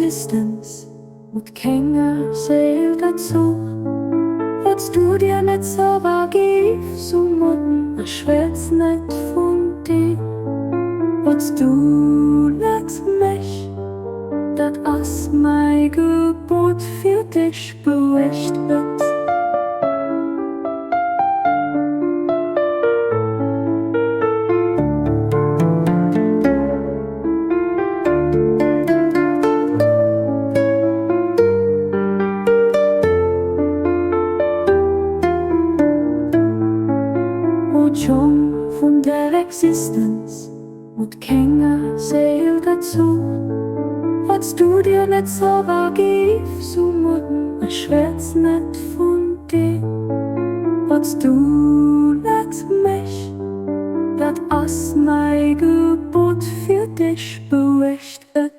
Existenz mat kenger Séil derzou, Wat s du dir net selwer géifs zoumudden, ech schwätz net vun deem, wat s du net méchs, dat ass mäi Gebot fir dech, beuecht et. O Jong vun der Existenz, mat kenger Séil derzou, Wat s du dir net selwer géifs zoumudden, ech schwätz net vun deem, wat s du net méchs. Dat ass mäi Gebot fir dech, beuecht et.